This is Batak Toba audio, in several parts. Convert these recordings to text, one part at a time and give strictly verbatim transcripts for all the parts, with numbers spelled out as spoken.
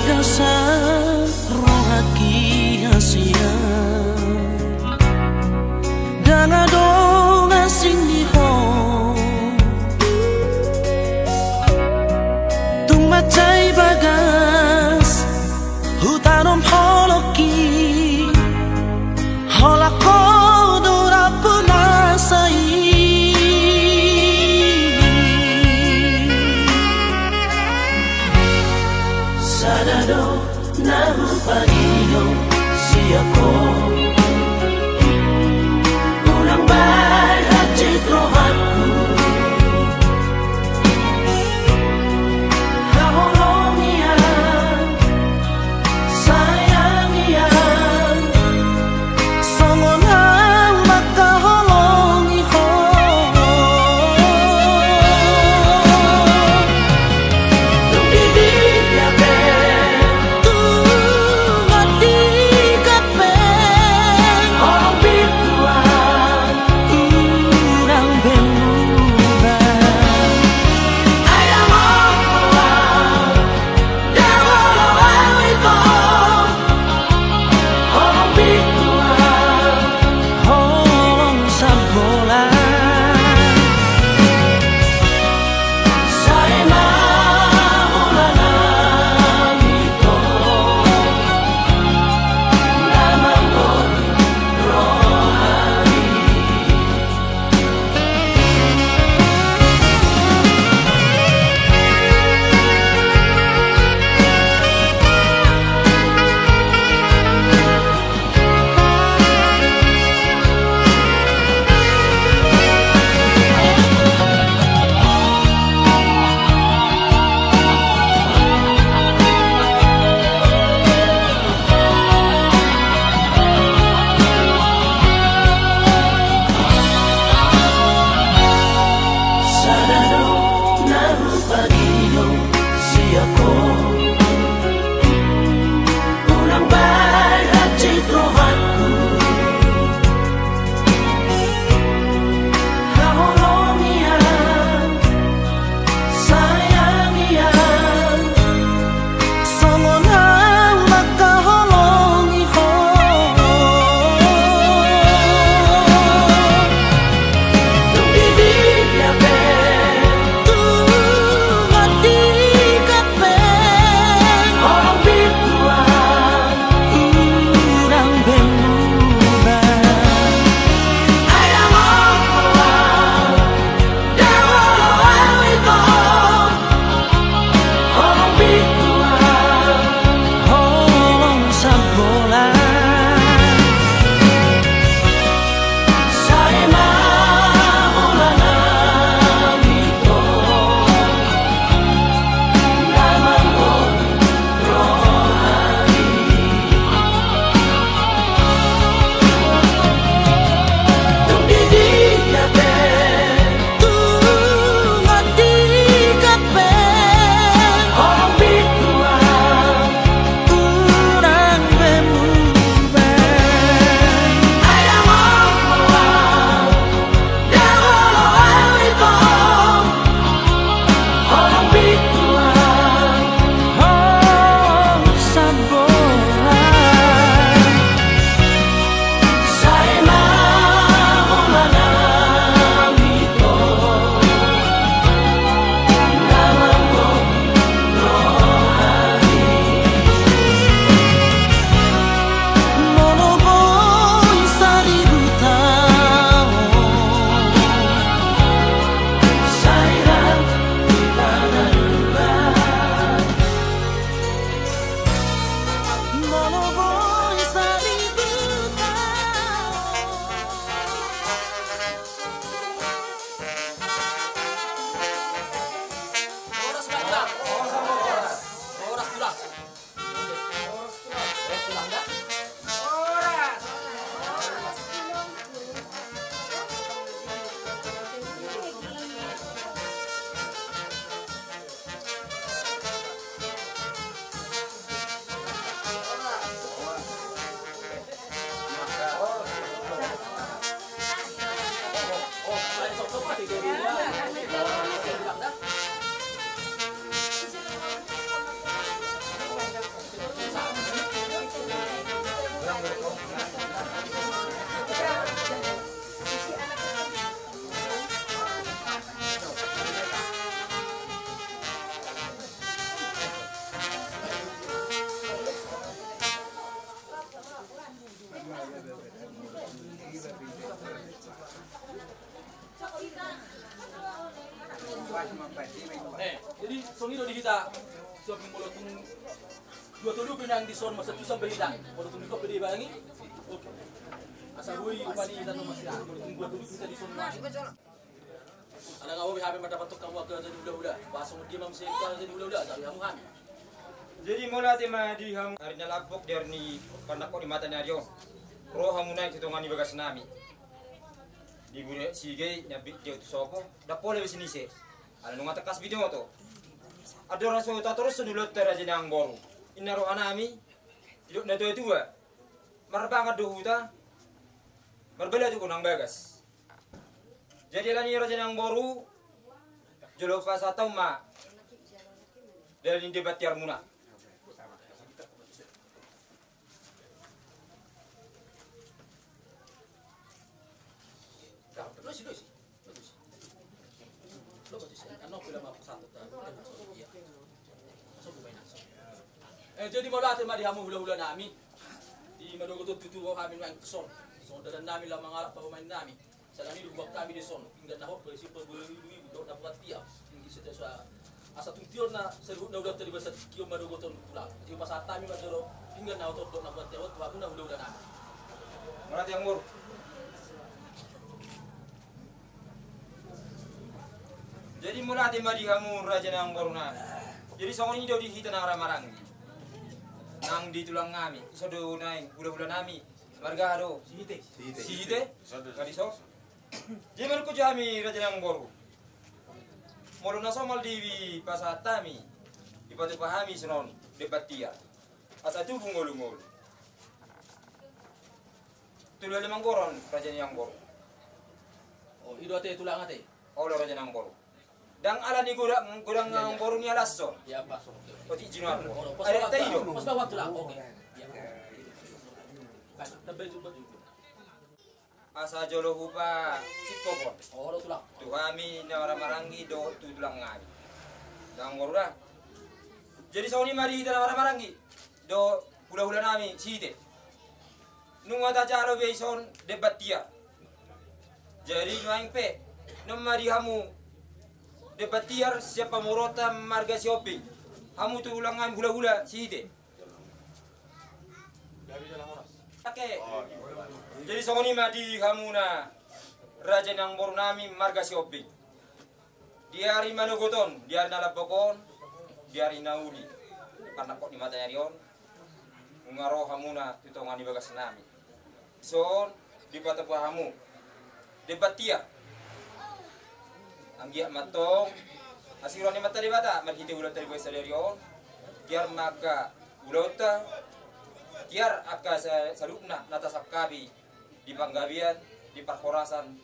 Dasar rohaki hasian, ndang adong asing di ho. Tung mansai bagas hutanom holongki, holan ho do rambu nasa i. Sada do na hupangidong sian ho, unang bahen hansit rohangku. Haholongi au, sayangi au, songon au mangkaholongi ho. Tung di dia pe, tung di dia pe, holong bindu au, unang be muba. Ai dang olo au, dang olo au ito, holong bindu au, holong sambola. Sai ma holan au ito, na manggohi rohami. Sada do na hupangidong sian ho, unang bahen hansit rohangku. Haholongi au, sayangi au, songon au mangkaholongi ho. Tung di dia pe, tung di dia pe, holong bindu au, unang be muba. Ai dang olo au, dang olo au ito, holong bindu au, holong sambola. Sai ma holan au ito, na manggohi rohami. Tung di dia pe, tung di dia pe, holong bindu au, unang be muba. Ai dang olo au, dang olo au ito, holong bindu au, holong sambola. Sai ma holan au ito, na manggohi rohami. Molo boi saribu taon, sai ra hita na dua. Molo boi saribu taon. Horas, Bang. Horas, Tulang. Ita, so molo tung dua tolu pe nang dison masa tu sampai ita. Molo tung dua pe di bangi. Asa boi upani ita no masih. Molo tung dua tolu pe ita dison. Ala nga boi hami mandapothon hamu angka jadi hula-hula. Bahasa dia mam seka jadi hula-hula jadi hamu hami. Jadi molo ate ma di hamu ari na lapok di ari ni pandapok di mata ni ari on. Ro hamu nai tu tonga ni bagas nami. Di gure sige na bi dia tu sopo. Dapole be sinise. Ala nunga tekas binoto. Andorang so tatorus sonulot raja ni angboru. Inna roha nami. Idok na tua-tua. Marbangan do huta. Marbala tu gonang bagas. Jadi ala ni raja ni angboru. Jolo pasahat ma. Dalan ni debat tiar muna. Eh, jadi mauliate ma di hamu hula-hula nami. Di madogoton tutu hami nuaeng tuson. Songon dalan nami laho mangalap parumaen nami. Sada ni dugubak kami dison, pinggan na hot, berisi pebeli ibu dok na buat tiap. Tinggi setiap suara. Asa tung tior na seluhut na udah tadi bahasa kiom madogoton tulang. Jadi pasahat kami ma jolo pinggan na hot dok na buat tiap, tu hamu na hula-hula nami. Mauliate angboru. Jadi mauliate ma di hamu raja ni angboru nami. Jadi songon i do di hita nang ra maranggi. Nang di tulang nami, iso do naeng hula-hula nami. Marga do. Sihite. Sihite. Sihite. Sihite. Tadi so. Jadi manungkun jo hami raja ni angboru. Molo na somal di pasahat hami. Dipatupa hami sonon debat tiar. Asa tubu ngolu-ngolu. Tulu lima anggoron raja ni angboru. Oh, ido ate tulang ate. Olo raja ni angboru. Dang ala ni godang, godang angboru ni alas so. Otik jinuar. Olo, pas bawa tulang. Oke. Asa jolo hupa singkopon. Olo tulang. Tu hami na ra maranggi do tu tulang nami. Dang angboru da. Jadi songon i ma di hita na ra maranggi do hula-hula nami Sihite. Nunga tajalo be ison debat tiar. Jadi nuaeng pe nunga ma di hamu debat tiar sian pamoruonta marga Sihombing. Hamu tulang nami hula-hula Sihite. Oke. Jadi songon i ma di hamuna raja ni angboru nami marga Sihombing. Di ari manogot on, di ari na lambok on, di ari na uli. Parnangkok ni mata ni ari on. Nunga ro hamuna tu tonga ni bagas nami. Son dipatupa hamu. Debat tiar. Anggiat mantong asi roha ni Amanta Debata marhite ulaonta di bagas sadari on. Tiar ma angka ulaonta. Tiar angka sa-, saluhutna na tasangkapi di panggabean, di parhorasan,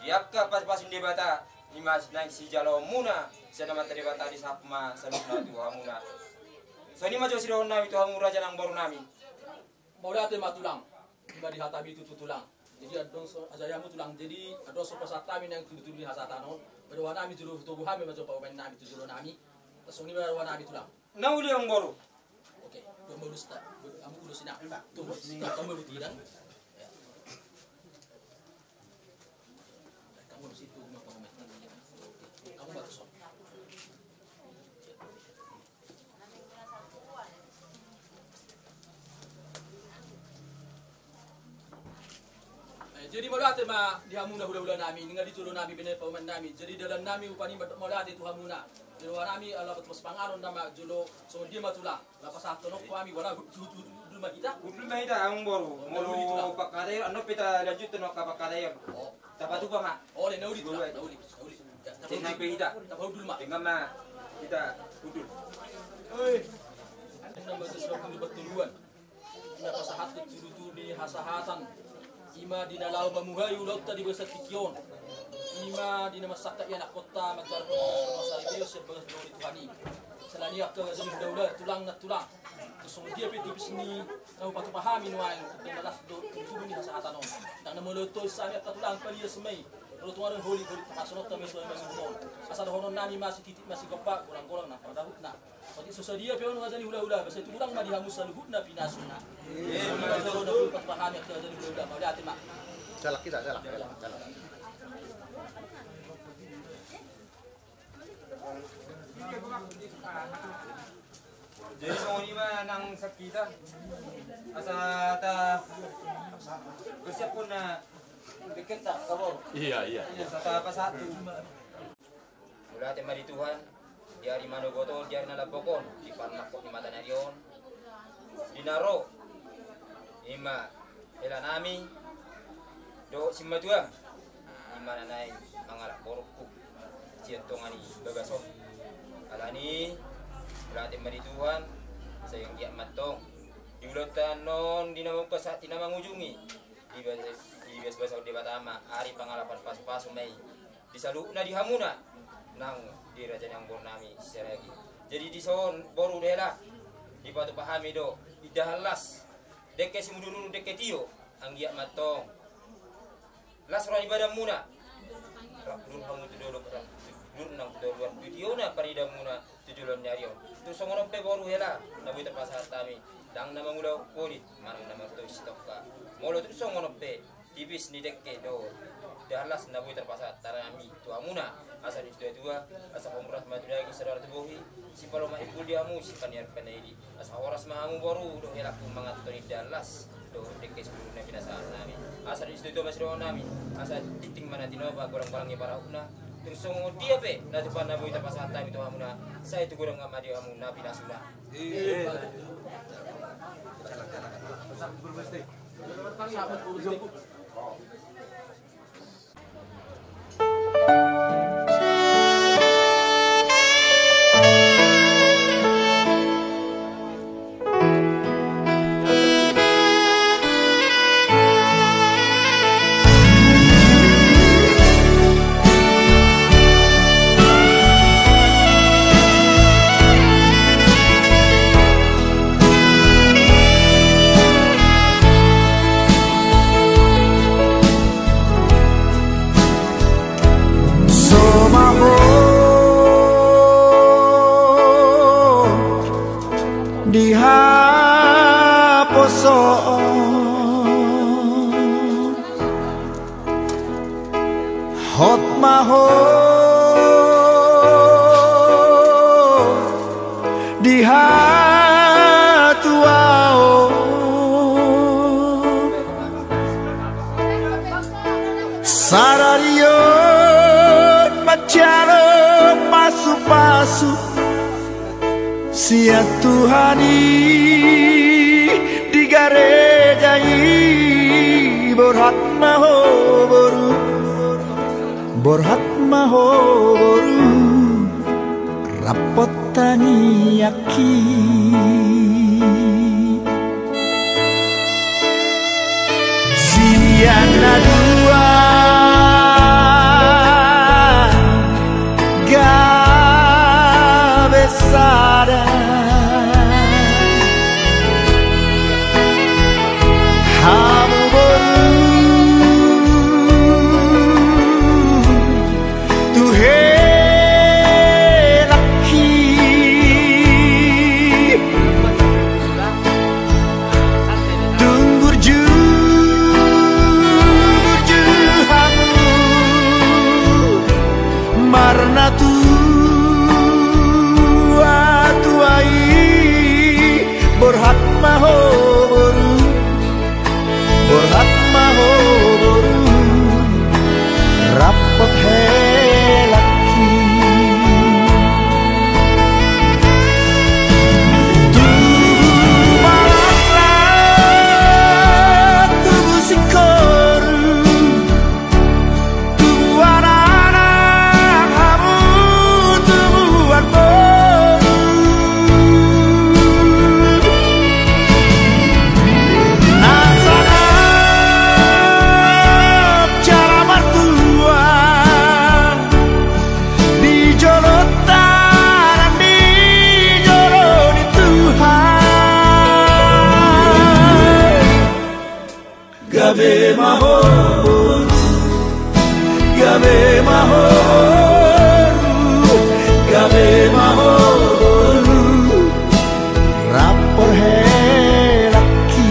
di angka pasupasu ni Debata, i ma naeng sijaloonmuna sian Amanta Debata, disahap ma saluhutna tu hamuna. Songon i ma jo sidohonon nami tu hamu raja ni angboru nami. Mauliate ma tulang. I ma di hata bitu tu tulang. Jadi adong so, aja hamu tulang. Jadi adong so pasahat hami naeng tudu-tudu ni hasahatan on. Pada roha nami jolo tu togu hami ma jo parumaen nami tu jolo nami. Songon i ma roha nami tulang. Na uli angboru. Oke, dua modus ta. Kamu udah sini. Tuh, kamu udah tidak. Ya. Kamu di situ, kamu, kamu, kamu bagus, Om. Eh, jadi mauliate ma di hamuna hula-hula nami, ninna di jolo nami bene parumaen nami. Jadi dalan nami rupani mauliate tu hamuna. Di roha nami ala batu mas panganon nama jolo songon dia ma tulang. Lapas sahat tono ko ami wala hut hut hut hut ma hita. Hut hut ma hita amang boru. Molo pangkataion annon pe ta lanjut tono ka pangkataion. Tapatupa ma. Ole nauli tulang, nauli, nauli. Tenang pe hita. Tapahudul ma. Tenang ma hita hudul. Oi. Nama sesuatu di pertuluan. Na pasahat tu tutu ni hasahatan. I ma di na laho mamuhai ulaonta di bagasan tingki on. I ma di na mansangkap i anakkonta manjalo pangalaho saripeon sian bagas joro ni Tuhan i. Sala ni angka raja ni hula-hula tulang na tulang. Songon dia pe tipis ni na hupatupa hami nuaeng. Dang na las do tu tutu ni hasahatan on. Dang na molo tois hami angka tulang palias ma i. Molo tung adong holi-holi hasononta ma i songon i ma i. Asa dohonon nami ma sititik ma sigompa golang-golang na pardahutna. Otik so sadia pe on raja ni hula-hula, basa itu ulang ma di hamu saluhutna pinasuna. Ima jolo na patupa hami angka raja ni hula-hula, mauliate ma. Salak kita, salak, salak, salak. Jadi songon i ma nang sian hita asa tabersiaphon na dengkenta, Pak. Iya, iya. Asa tapasahat tu. Mauliate ma di Tuhan, di ari manogot on, di ari na lambok on, di parnangkok ni mata ni ari on, di na ro, ima hela nami dohot simatuam, ima na naeng mangalap borungku sian tonga ni bagas on. Alani i, mauliate ma di Tuhan, sai anggiat ma antong di ulaonta on, di na mamungka sahat di na mangujungi, dibasabasa Debata ma ari pangalapan pasupasu ma i di saluhutna di hamuna nang di raja ni amangboru nami Siregar. Jadi dison boru dohot hela, dipatupa hami do indahan las, dengke simudurudur, dengke tio, anggiat ma antong las roha ni badanmuna, rap tudur hamu tu dolok, rap tudur nang tu toruan, tu tiona paridanmuna tu joloan ni ari on. Tung songon on pe boru hela na boi tarpasahat hami, ndang na mangula poli manang na martohis sitongka. Molo tung songon on pe tipis ni dengke dohot indahan las na boi tarpasahat hami tu hamuna, asa di situatua, asa horas ma tu daging, saudara tu bohi, sipalomak imbul di hamu, sipaniar panaili, asa horas ma hamu boru dohot helangku mangantusi indahan las dohot dengke simudurudur na pinasahat nami. Asa di situatua ma sidohonon nami, asa tingting ma na tinopa, golanggolang i parahutna. Tung songon dia pe na tupa na boi tarpasahat hami tu hamuna, sai tu godang ma di hamu na pinasuna. So ma ho di haposoon, hot ma ho di hatuaon. Sadari on manjalo pasupasu sian Tuhan i di gareja i. Borhat ma ho boru, borhat ma ho boru, rap tangiangki. Sian na dua gabe sada. Hamu boru tu helangki. Tung burju, burju hamu marnatua-tua i. Borhat ma ho boru, borhat ma ho boru, rap helangki. Tubu ma laklak, tubu singkoru, tubuan anak hamu, tubuan boru. Na sahat jala martua di jolonta nang di jolo ni Tuhan. Gabe ma ho boru, gabe ma ho boru, gabe ma ho boru, rap helangki.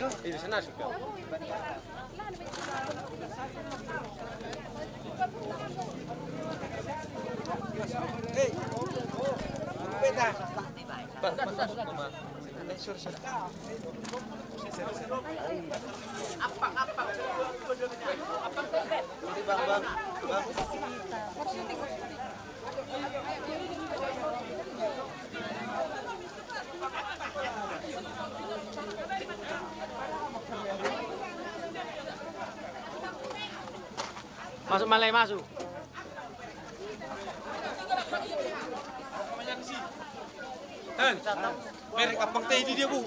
Ini bisa masuk ya? Bang, bang, bang. Eh, sorry, sorry. Sorry, sorry. Jadi, bang, bang, bang. Masuk, Malai, masuk. Hen, merek ampang te di dia, Bu.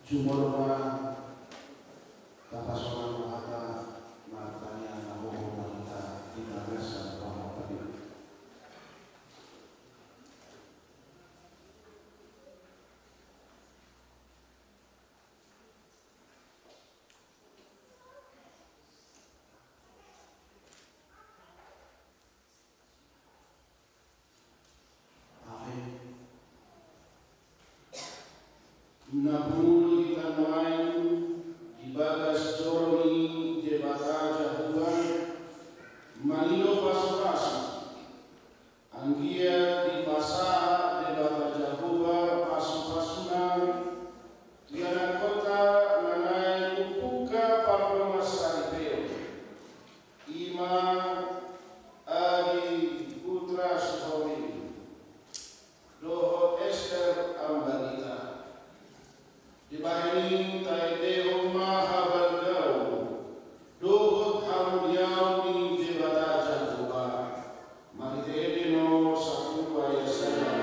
Sumorang ma tapasonang hata martangiang na hohom ma hita di bagasan pahompa i. Amen. Na pungu hita nuaeng di bagas joro ni Debata Jahowa, mangido pasupasu. Anggiat dipasahat Debata Jahowa pasupasuna tu ianakhonta na naeng umpungka pardongansaripeon. I ma Adi Putra Sihombing dohot Ester Ambarita. Dibahen i taendehon ma habalgaon dohot hamuliaon ni Debata Jahowa. Marhite ende na sahat tu Yesaya.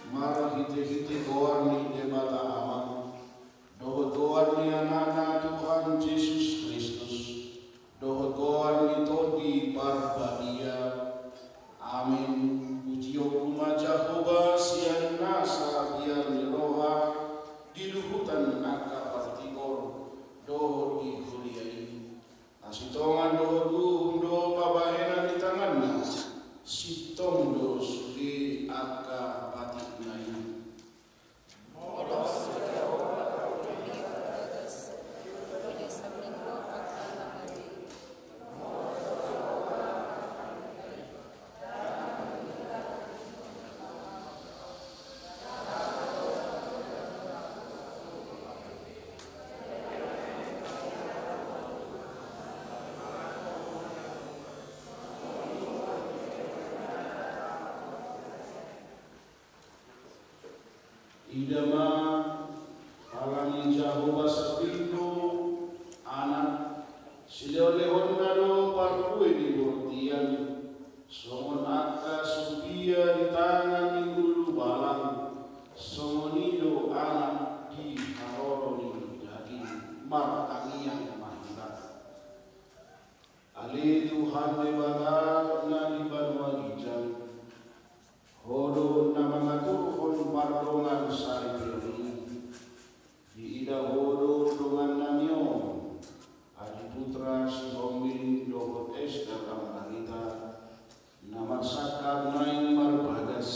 Marhitehite goar ni Debata Ama, dohot goar ni Anakna Tuhan Jesus Kristus, dohot goar ni Tondi Parbadia. Amen. Pujionku ma Jahowa sian nasa biar ni roha di luhutan angka partigor dohot di huria i. Hasintongan dohot uhum do pabahenan ni tanganna, sintong do sude angka patikna i. Ida ma, ala ni Jahowa sambing do Anak, silehonlehonna do parbue di bortian, songon angka supia di tangan ni ulubalang, songon i do Anak di haroro ni daging. Martangiang ma hita. Ale Tuhan Debata na di banua ginjang, Ho do na mangaturhon pardongansaripeon i. Diida Ho do dongannami on, Adi Putra Sihombing dohot Ester Ambarita, na marsangkap naeng marbagas,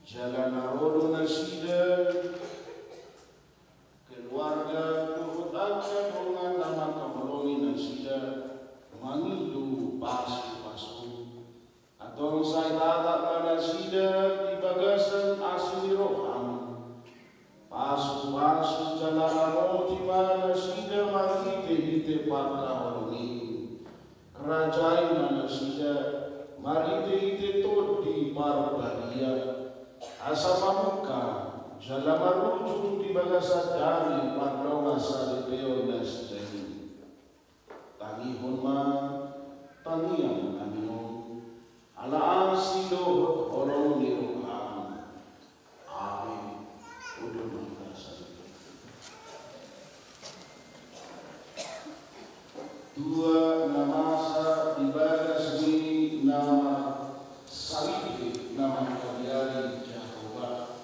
jala na ro do nasida, keluarga dohot angka dongan na mangkaholongi nasida, mangido pasupasu. Antong sai tatap ma nasida di bagasan asi ni roham. Pasupasu jala ramoti ma nasida Marga holong i, rajai ma nasida marhite-hite Tondi Parbadia, asa mamungka jala marujung di bagasan dame pardongansaripeon nasida i. Tangihon ma tangiang nami on, ala asi dohot holong ni roham. Amin. Udut ma hita sahali. Tua na masa di bagas ni na marsaripe na mangkabiari Jahowa.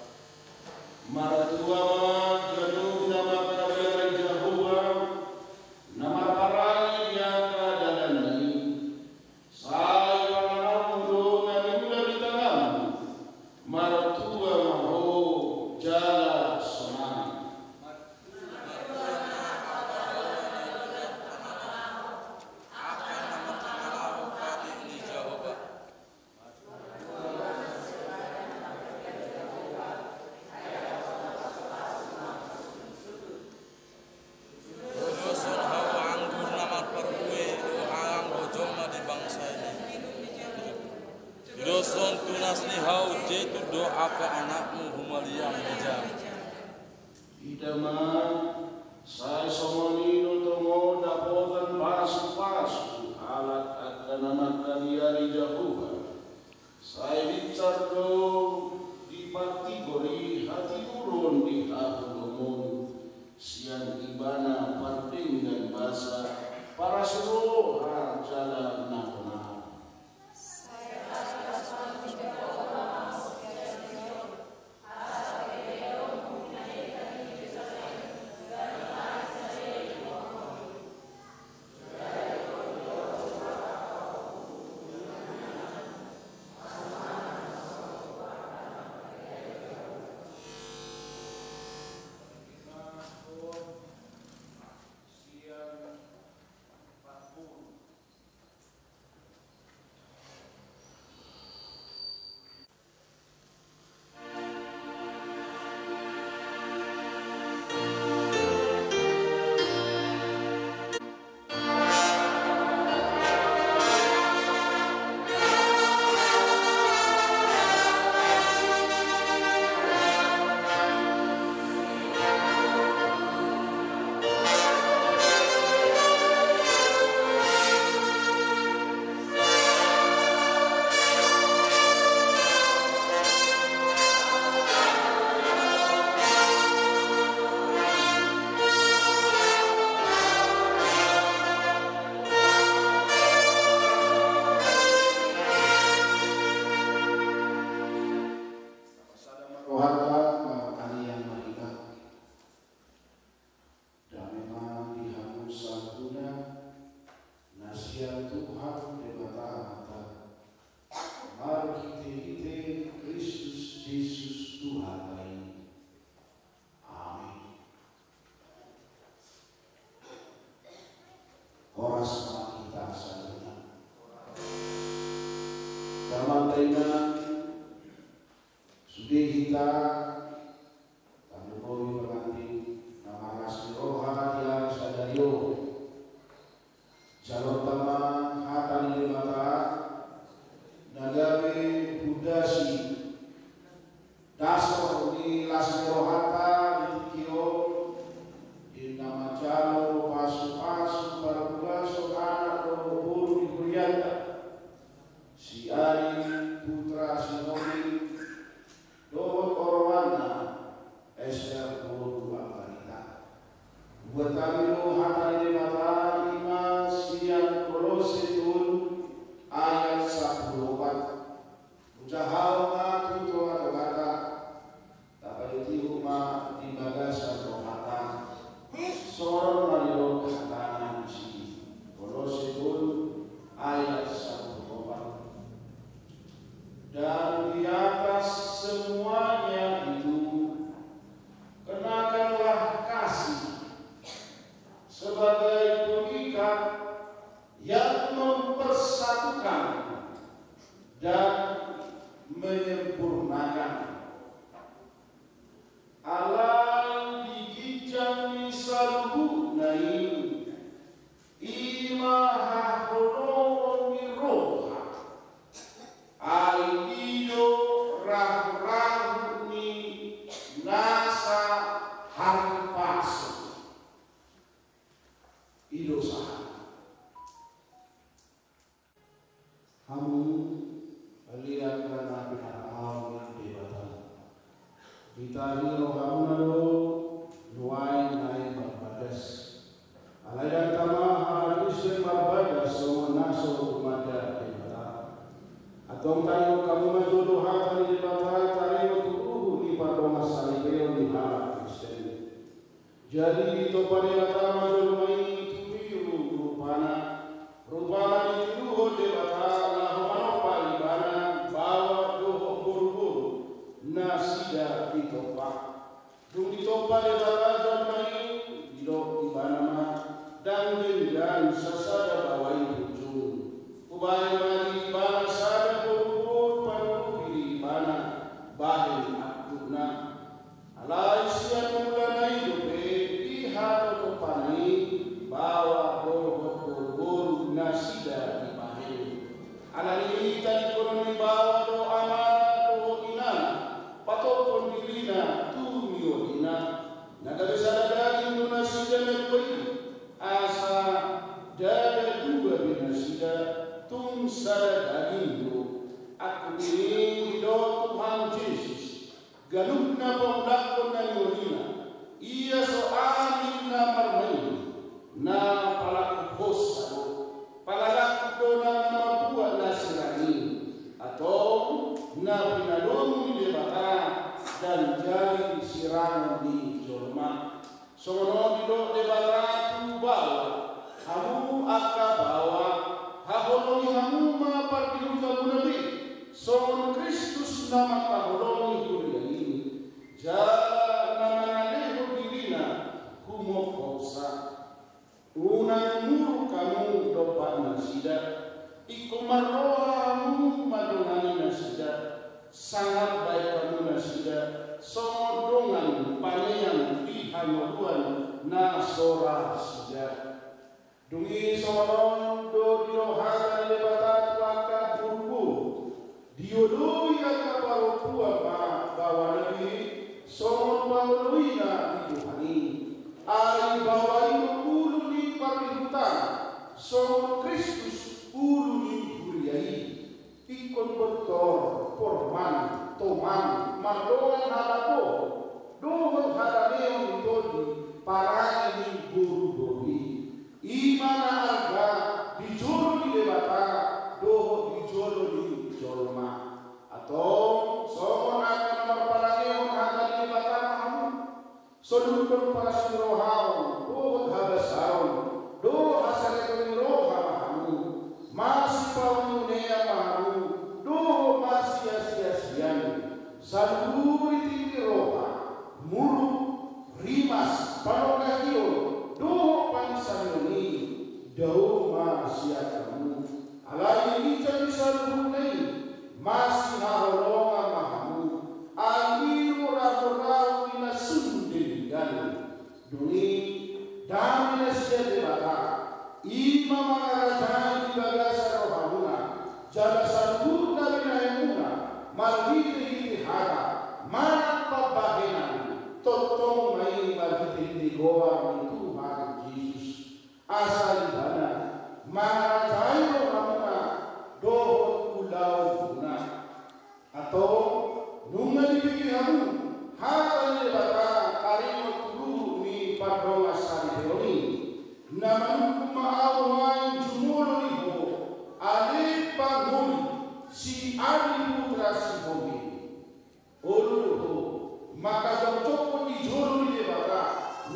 Martua ma ganup na mangkabiari Jahowa, na marparange di angka dalanna i. Sai pangananmu do na niula di tanganmu, martua ma ho jala sonang. Udoson hau anggur na marparbue, do halang do jolma di bangsa i. Udoson tunas ni hau zeitun do angka anakmu humaliang di jam. Ida ma, sai songon i do tongon dapotan pasu-pasu halak angka na mangkabiari Jahowa. Sai binsar do di partigor i hatiuron ni haholomon, sian ibana pardenggan basa, parasi roha jala na bona. Rohanta, martangiang ma hita. Dame ma di hamu saluhutna, na sian Tuhan Debata Amanta, marhite-hite Kristus Jesus Tuhanta i. Amin. Horas ma hita saluhutna. Damang dainang, sude hita tanduk hami pengantin na marlas ni roha di ari sadari on. Jalo tama hata ni Debata na gabe pondasi dasor ni las ni rohanta di tingki on, di na manjalo pasu-pasu parbagason anak dohot boru di hurianta, si Ari Putra Sihombing dohot oroanna Ester boru Ambarita. Buat hami do hata ni Debata i ma sian Kolose tolu ayat sampulu opat. Hujaha ma tu tonga-tonganta, tapaihut-ihut ma di bagasan rohanta. Songon on ma didok hatana disi. Kolose tolu ayat sampulu opat. Dan di atas semuanya itu, kenakanlah kasih sebagai pengikat yang mempersatukan dan menyempurnakan. Alai di ginjang ni saluhutna i, Hamu, ale angka na pinarhahaon ni Debata. Ditahi rohamuna do nuaeng na i marbagas. Alai ndang tama hata Kristen marbagas songon na so tumanda Debata. Antong taringot hamu ma jolo hata ni Debata taringot tu uhum ni pardongansaripeon ni halak Kristen. Jadi ditompa Debata ma jolma i tu tiru rupana. Rupana ditiruhon Debata laho manompa ibana baoa dohot boruboru nasida ditompa. Dung ditompa Debata jolma i, didok ibana ma, ndang denggan sasada baoa i punjung. Hubahen ma di ibana sada boruboru pangurupi di ibana bahen angkupna. Alai sian mulana i dope dihatotopana i baoa dohot boruboru nasida dibahen. Alani i tadingkonon ni baoa do amana dohot inana patophon dirina tu niolina. Na gabe sada daging do nasida na dua i, asa ndada dua be nasida, tung sada daging do. Angkup ni i didok Tuhan Jesus. Ganup na paulakkon na niolina, ia so aan ninna marmain, na palakuhonsa do, pangalangkup do na mambuat na sirang i, antong na pinadomu ni Debata ndang jadi sirangon ni jolma. Songon on didok Debata tu baoa, hamu angka baoa, haholongi hamu ma pardihutamuna be, songon Kristus na mangkaholongi huria i, jala na mangalehon dirina humongkopsa. Unang muruk hamu dompak nasida, ingkon marroha hamu mandongani nasida, sangap baen hamu nasida songon dongan paneang di hangoluan na so ra sida. Dung i songon on do didok hata ni Debata tu angka boruboru. Dioloi angka parompuan ma baoana be songon pangoloina di Tuhan i. Ai baoa i do ulu ni pardihutana, songon Kristus ulu ni huria i. Ingkon bontor, porman, toman, mardongan halaho dohot halameon ni tondi parange ni boruboru i. I ma na arga di jolo ni Debata dohot di jolo ni jolma. Antong songon angka na marparangehon hata ni Debata ma hamu. Soluhon paras ni rohaon dohot habasaon dohot hasaleton ni roha ma hamu. Masipaoneunean ma hamu dohot masiasiasian. Saluhut tingki roha, muruk, rimas, panonggahion dohot panginsanion i dao ma sian hamu. Alai ginjang ni saluhutna i, masihaholongan ma hamu. Ai i do rahorahon ni na sun denggan. Dung i, dame na sian Debata, i ma mangarajai di bagasan rohamuna, jala saluhut na binahenmuna, marhitehite hata manang pambahenan, tongtong ma i marhitehite goar ni Tuhan Jesus. Asa Ibana mangarajai rohamuna dohot ulaonmuna. Antong, nunga dibege hamu hata ni Debata taringot tu uhum ni pardongansaripeon i, na manungkun ma ahu nuaeng jumolo di ho, ale pangoli, si Adi Putra Sihombe. Olo do ho, mangkajongjonghon di jolo ni Debata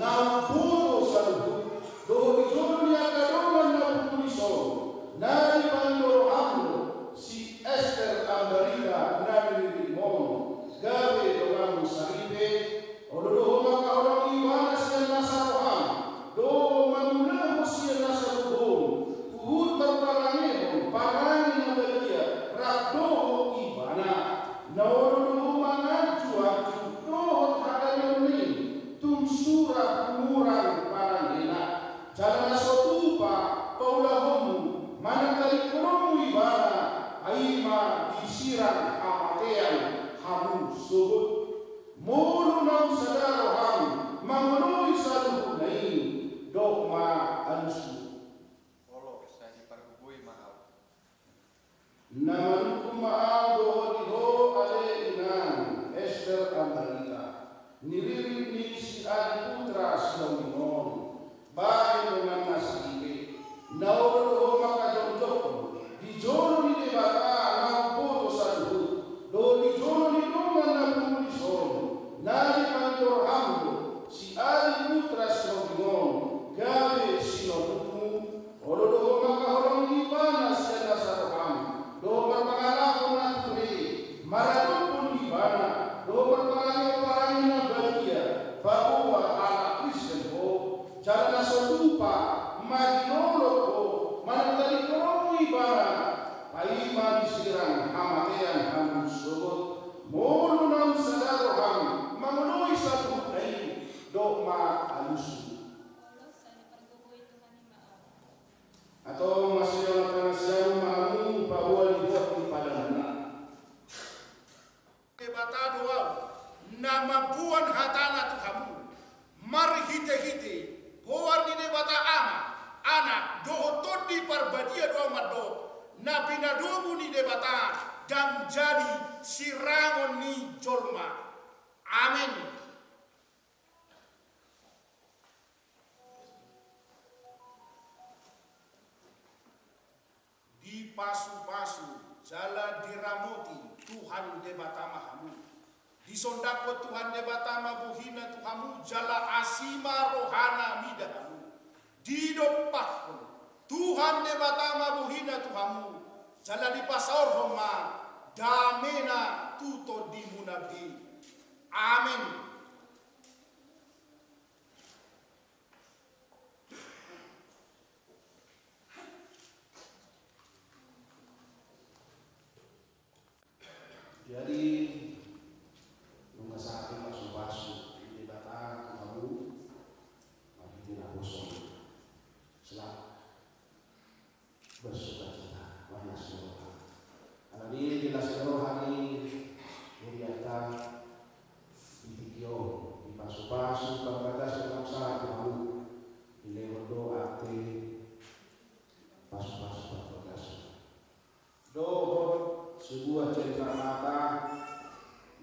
na umboto saluhut, dohot di jolo ni angka dongan na pungu dison, na dipangido roham do, si Ester Ambarita na nilirikmon, gabe donganmu saripe. Olo do ho mangkaholongi ibana sian nasa roham, dohot mangulahon sian nasa gogoon, huhut marparangehon parange na badia rap dohot ibana. Na olo do ho manganjuanju dohot hagaleonna i, tung sura humurang parangena. Jala na so tupa paulahonmu manang tadingkononmu ibana, ai ma disirang hamatean hamu sogot. Molo naung sada roham mangoloi saluhutna i, dok ma alusmu. Olo, sai dipargogoi ma ahu. Na manungkun ma ahu dohot di ho ale inang Ester Ambarita, ni ririt ni si Adi Putra Sihombing on. Bahen dongan na saripe, na olo do ho mangkajongjong di jolo ni Debata na umboto saluhut, dohot di jolo ni dongan na pungu dison, na dipangido roham do si Adi Putra Sihombing on gabe sinondukmu. Olo do ho mangkaholongi ibana sian nasa roham dohot marpangalaho na ture maradophon ibana dohot marparange parange na badia, paboa halak Kristen ho. Jala na so tupa ma ginolok ho manang tadingkonon ibana, paima diserang hamatean hamu sogot. Molo naung sada roham mangoloi saluhutna i, dok ma alusmu. Antong ma sian na tangan siamun ma hamu paboa ni buat ni padananna. Debata do ahu na mamboan hatana tu hamu marhitehite goar ni Debata Ama, Anak dohot Tondi Parbadia do ahu mandok, na pinadomu ni Debata ndang jadi sirangon ni jolma. Amen. Dipasupasu jala diramoti Tuhan Debata ma hamu. Disondangkon Tuhan Debata ma bohina tu hamu jala asi ma rohana mida hamu. Didompakkon Tuhan Debata ma bohina tu hamu jala dipasaorhon ma damena tu tondimuna be. Amen. Jadi nunga sahat ma pasupasu ni Debata tu hamu marhite naposo. Selamat bersukacita, marlas ni roha. Alani i di las ni roha ni hurianta di tingki on dipasupasu parbagas na sahat tu hamu, dilehon do ate pasupasu parbagas dohot sebuah cendramata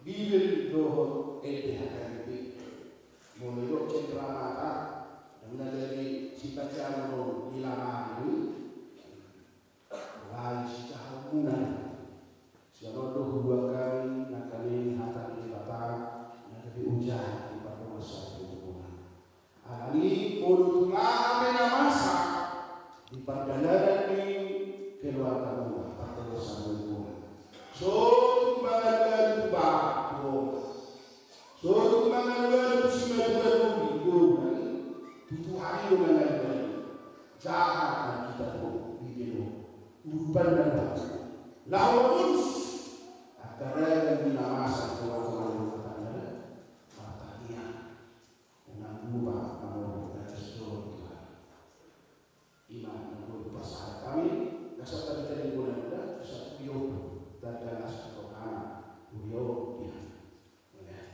Bibel dohot ende H K B P. Molo didok cendramata, ndang na jadi sipanjanon on di lamari, mulai sijahaonmuna. Sian on do hubuan hami nangkaning hata ni Debata na gabe ojahan di pardongansaripeonmuna. Alani i molo tung aha pe na masa di pardalanan ni keluargamuna, pardongansaripeonmuna, so tung mangalualu tu bapak tu oma, so tung mangalualu tu simadura doli, doli, tu Tuhan i do mangalualu. Jaha na kita do, ide do urupan na do laho mangurus angka ragam ni na masa di tongatonga ni rumah tangga. Martangiang. Unang lupa mangolu na sijolo Tuhan. Ima na boi pasahat hami, na sahat hami tadi guna muda, sahat hami opo, dan dalas atau hana, uyo dia. Amen.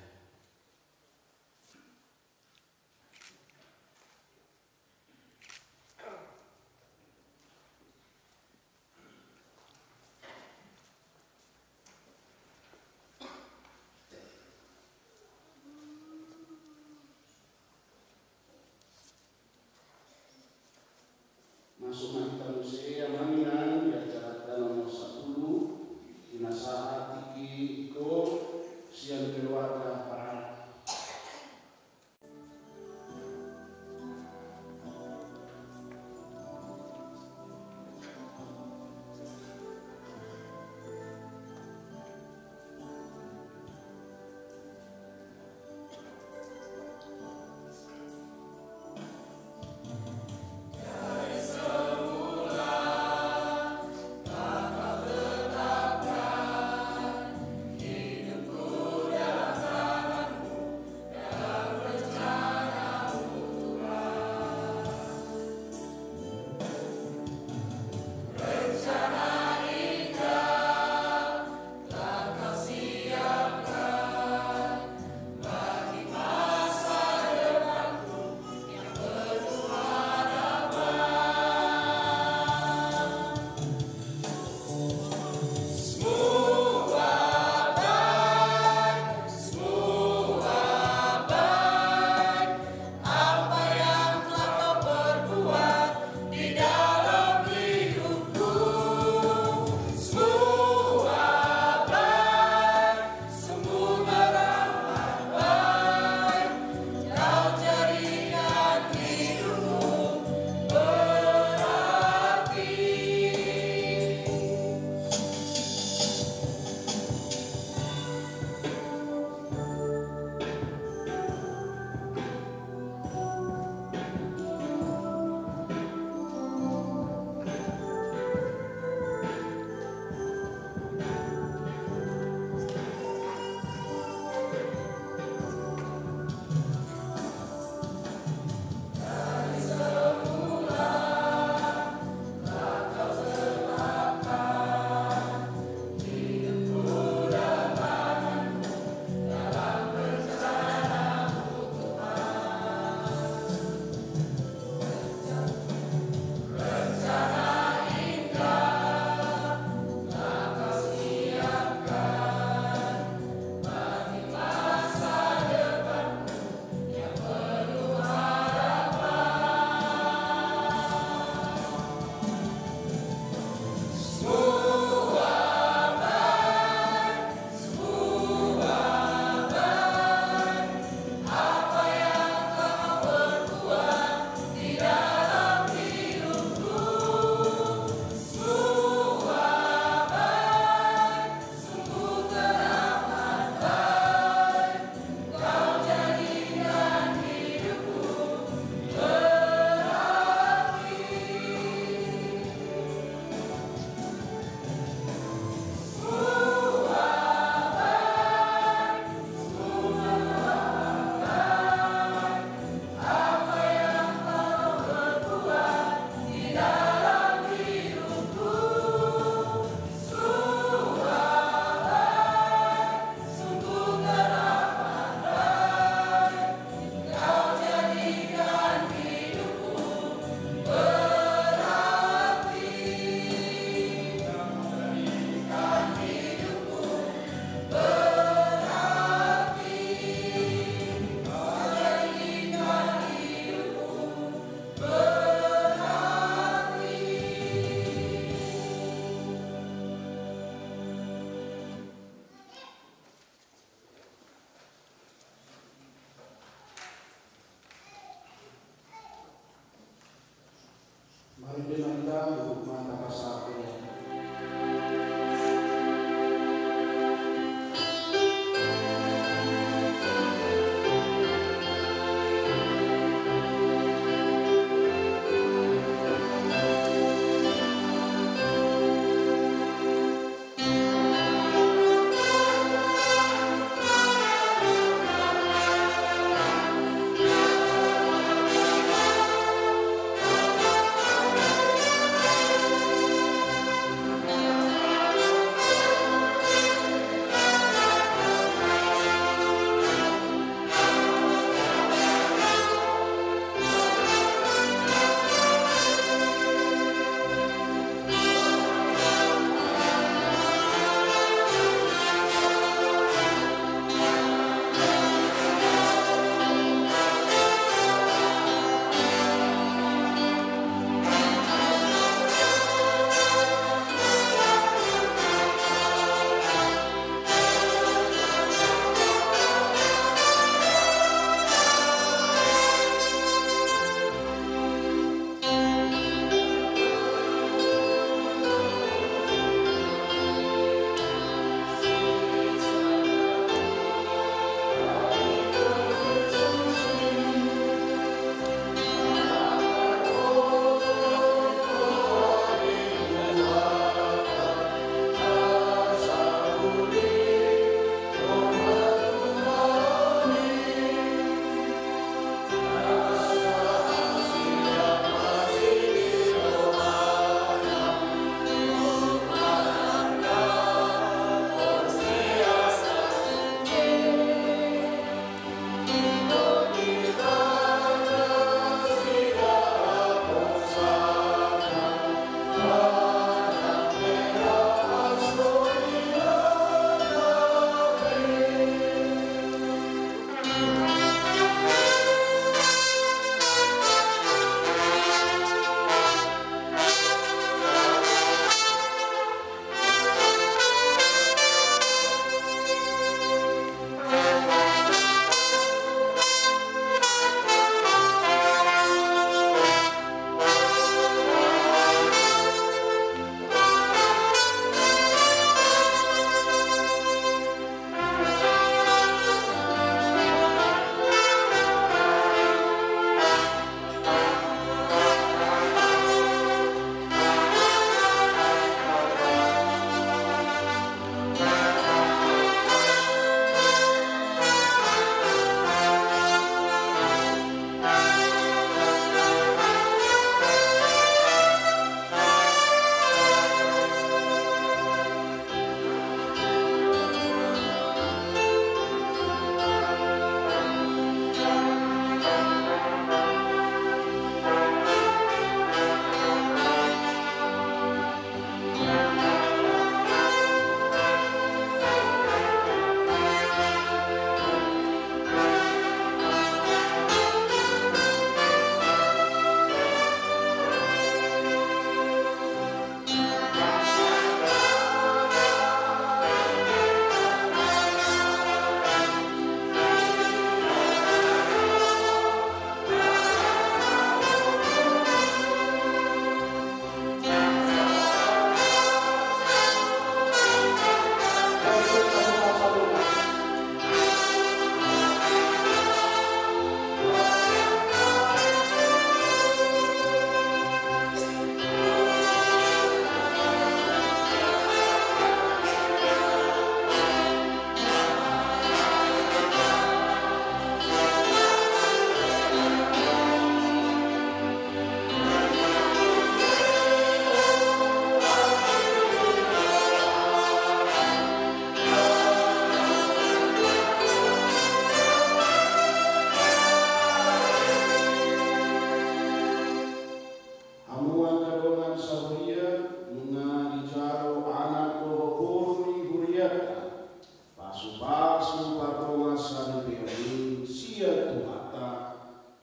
Pasupasu pardongansaripeon i sian Tuhanta,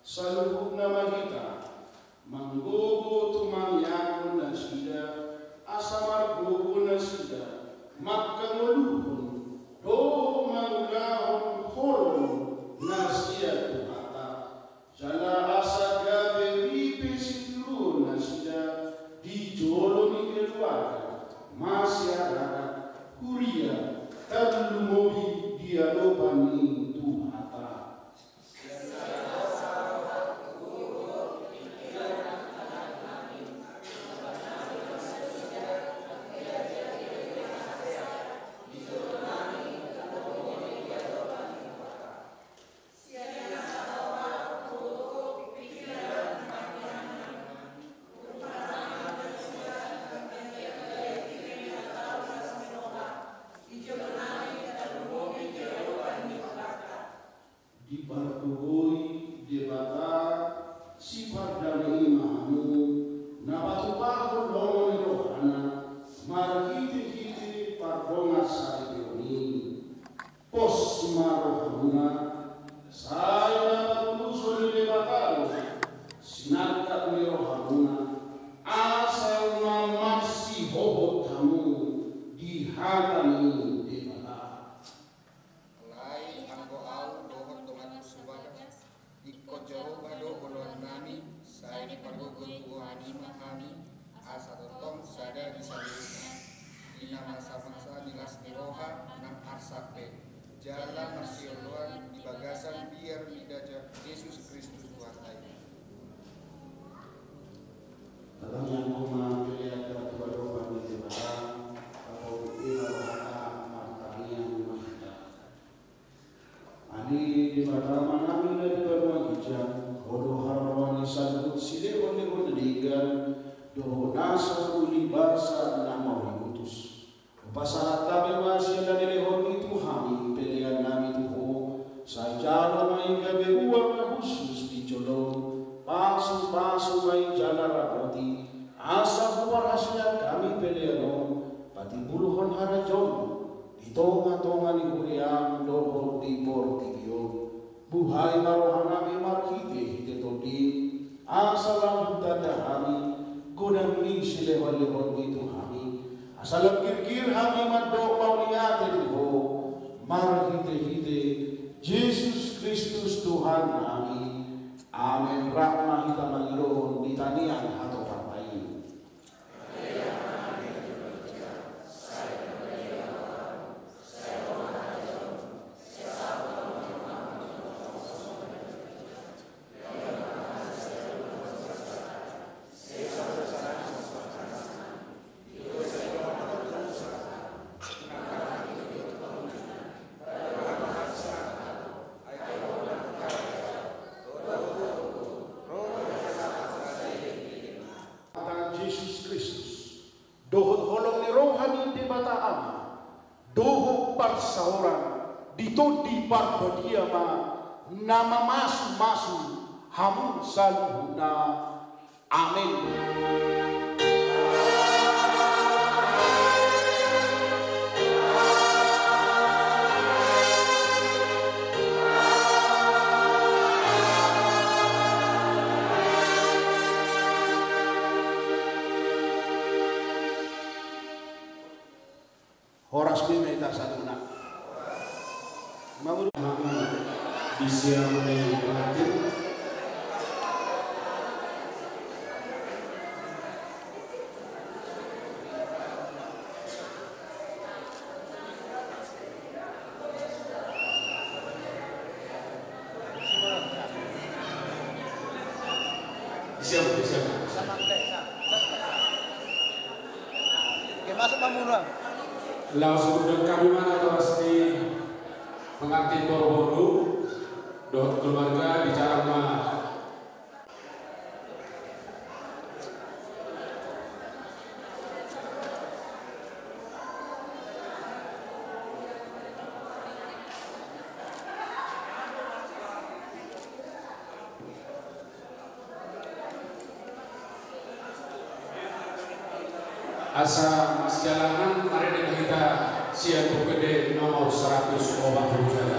saluhutna ma hita manggogo tumangianghon nasida, asa margogo nasida mangkangoluhon dohot mangulahon holong na sian Tuhanta. Jala asa gabe ripe sitiruon nasida di jolo ni keluarga, masyarakat, huria, tarlumobi di adopan ni Tuhanta. Dipargogoi Debata sipardame i ma hamu, na patupahon lomo ni rohana marhitehite pardongansaripeon i. Pos ma rohamuna, sai na patuluson ni Debata do sinangkap ni rohamuna, asa unang marsihohot hamu di hata ni Debata. Alai anggo ahu dohot donganku Subagas, ingkon Jahowa do oloannami, sai dipargogoi Tuhan i ma hami, asa tongtong sada di saluhutna, di na masa-masa ni las ni roha nang arsak pe, jala marsioloan di bagasan biar ni raja Jesus Kristus Tuhanta i. Tangianghon ma peleanta tu adopan ni Debata, tapobuk i ma rohanta, martangiang ma hita. Ale Debata Amanami na di banua ginjang, Ho do haroroan ni saluhut silehon-lehon na denggan dohot nasa uli basa na mauliutus. Hupasahat hami ma sian na nilehonMi tu hami peleannami tu Ho, sai jalo ma i gabe uang na hushus di joloM, pasupasu ma i jala rapoti, asa huparhaseang hami pelean on patimbulhon harajaonMu di tonga-tonga ni huriaM dohot di portibi on. Buhai ma rohanami marhite-hite TondiM, asa lam hutanda hami godang ni silehon-lehonMi tu hami, asa lam girgir hami mandok mauliate tu Ho, marhite-hite Jesus Kristus Tuhannami. Amen. Rap ma hita mangidohon di tangiang hatopanta i. Tuhan Jesus Kristus, dohot holong ni roha ni Debata Ama, dohot parsaoran ni Tondi Parbadia ma na mamasu-masu hamu saluhutna. Amen. Horas be ma hita saluhutna. Mangudut. Di siang ni Rabu. Siap, siap. Oke, masuk, Pak Murah. Laos undang hami ma na horas ni pengantin boru-boru dohot keluarga di jalan ma. Asa marsijalangan, marende ma hita sian Buku Ende nomor seratus opat puluh sada.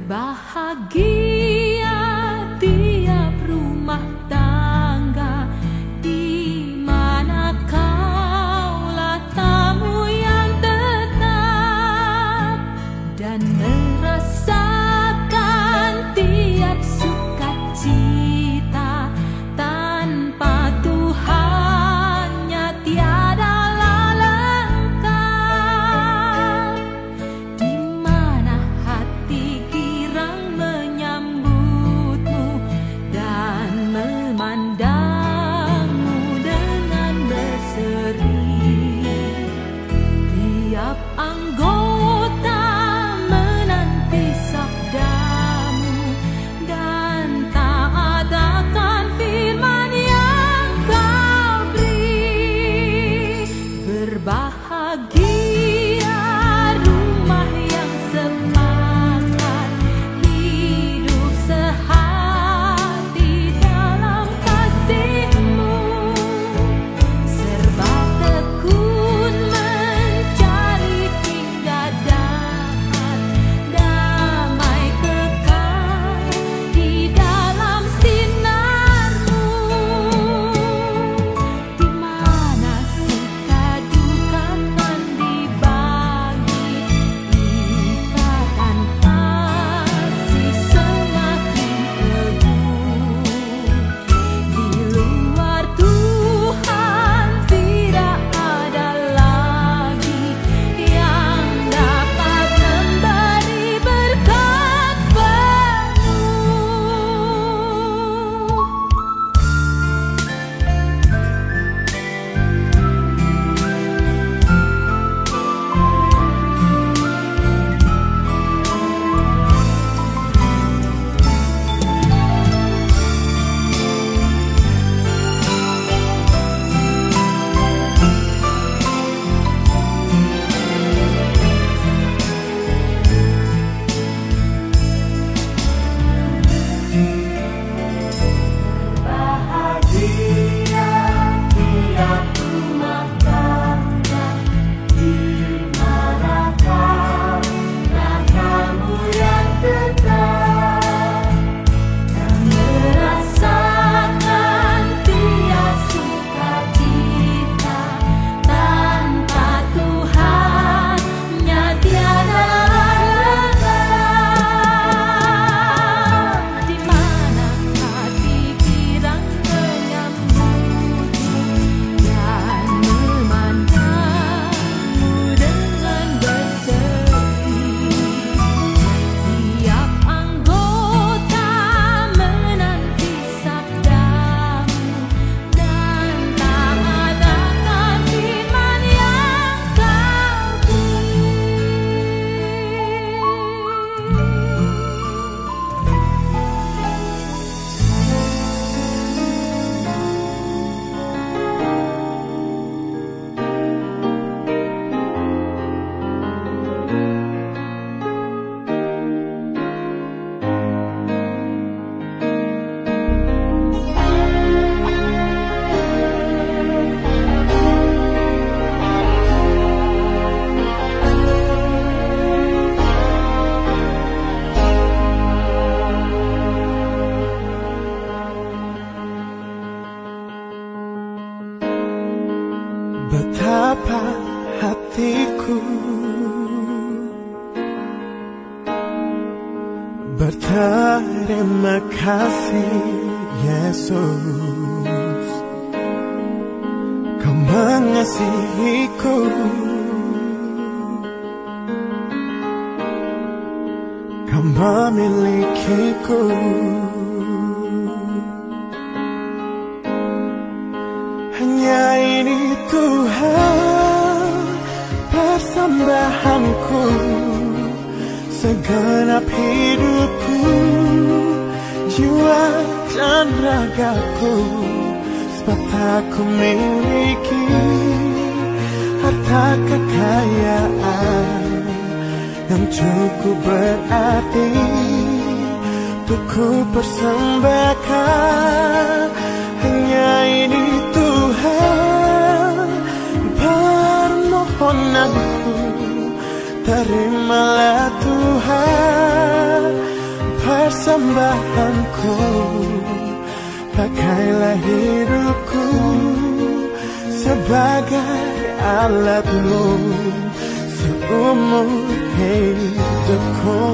Bahagia tiap rumah tangga di mana kaulah tamu yang tetap dan merasakan tiap sukacita. Tanpa Tuhannya tiadalah lengkap. Di mana hati girang menyambutmu dan memandangmu dengan berseri. Tiap anggota menanti sabdamu dan taat akan firman yang kau beri. Berbahagia rumah yang sepakat hidup sehati dalam kasihmu. Serba tekun mencari hingga dapat damai kekal di dalam sinarmu. Di mana suka duka kan dibagi, ikatan kasih semakin teguh. Di luar Tuhan tidak ada lagi yang dapat memberi berkat penuh. Bahagia tiap rumah tangga di mana kaulah tamu yang tetap dan merasakan tiap sukacita. Tanpa Tuhannya tiada lengkap. Di mana hati girang menyambutmu dan memandangmu dengan berseri. Tiap anggota menanti sabdamu dan taat akan firman yang kau beri. Betapa hatiku berterima kasih, Yesus, Kau mengasihiku. Kau memilikiku. Hanya ini Tuhan persembahanku, segenap hidupku, jiwa dan ragaku, sebab tak kumiliki harta kekayaan yang cukup berarti untuk kupersembahkan. Hanya ini Tuhan permohonanku, terimalah Tuhan Sambahanku, pakailah hidupku sebagai alatmu seumur hidupku.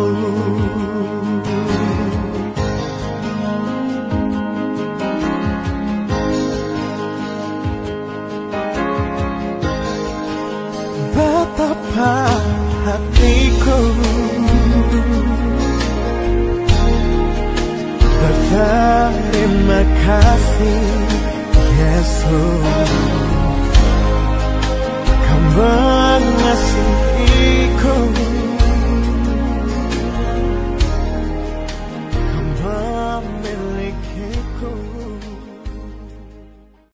Betapa hatiku berterima kasih, Yesus.